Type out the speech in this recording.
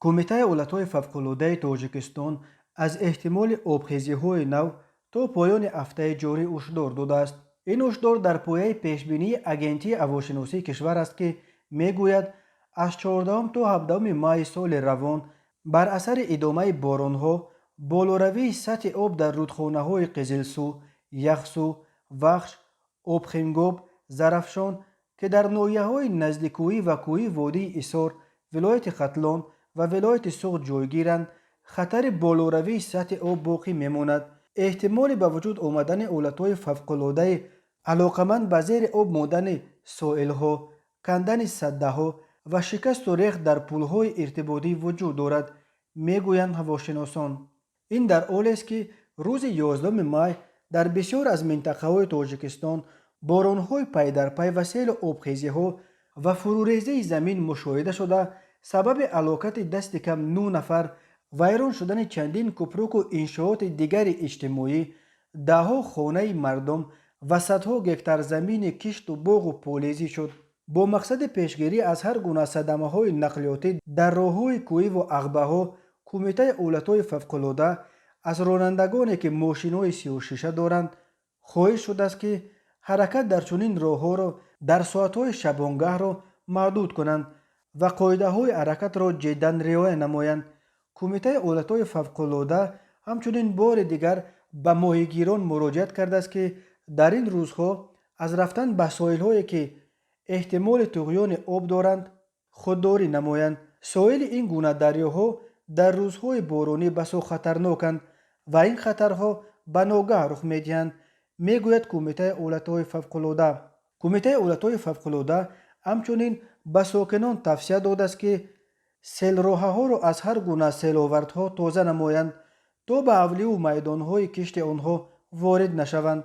Кумитаи ҳолатҳои фавқулодаи Тоҷикистон аз эҳтимоли обхезиҳои нав то поёни ҳафтаи ҷорӣ ҳушдор додааст. Ин ҳушдор дар пояи пешбинии Агентии ҳавошиносии кишвар аст, ки мегӯяд, аз 14 то 17 майи соли равон бар асари идомаи боронҳо болоравии сатҳи об дар рудхонаҳои Қизилсу, Яхсу, Вахш, Обхингоб, Зарафшон, ки дар ноҳияҳои наздикӯҳӣ ва кӯҳии водии Ҳисор, вилояти Хатлон ва вилояти Суғд ҷойгиранд, хатари болоравии сатҳи об боқӣ мемонад. Эҳтимоли ба вуҷуд омадани ҳолатҳои фавқулодаи алоқаманд ба зери об мондани соҳилҳо, кандани саддаҳо ва шикасту рехт дар пулҳои иртиботӣ вуҷуд дорад, мегӯянд ҳавошиносон. Ин дар ҳолест, ки рӯзи 11 май дар бисёр аз минтақаҳои Тоҷикистон боронҳои пайдарпай ва селу обхезиҳо ва фурӯрезии замин мушоҳида шуда, сабаби ҳалокати дасти кам нӯ нафар, вайрон шудани чандин кӯпруку иншооти дигари иҷтимоӣ, даҳҳо хонаи мардум ва садҳо гектар замини кишту боғу полезӣ шуд. Бо мақсади пешгирӣ аз ҳар гуна садамаҳои нақлиётӣ дар роҳҳои кӯҳиву ағбаҳо, Кумитаи ҳолатҳои фавқулода аз ронандагоне, ки мошинҳои сиёҳшиша доранд, хоҳиш шудааст, ки ҳаракат дар чунин роҳҳоро дар соатҳои шабонгаҳро маҳдуд кунанд ва қоидаҳои ҳаракатро ҷиддан риоя намоянд. Кумитаи ҳолатҳои фавқулода ҳамчунин бори дигар ба моҳигирон муроҷиат кардааст, ки дар ин рӯзҳо аз рафтан ба соҳилҳое, ки эҳтимоли туғёни об доранд, худдорӣ намоянд. Соҳили ин гуна дарёҳо дар рӯзҳои боронӣ басо хатарноканд ва ин хатарҳо ба ногаҳ рух медиҳанд, мегӯяд Кумитаи ҳолатҳои фавқулода. Кумитаи ҳолатҳои фавқулода ҳамчунин ба сокинон тавсия додааст, ки селроҳаҳоро аз ҳар гуна селовардҳо тоза намоянд, то ба ҳавливу майдонҳои кишти онҳо ворид нашаванд.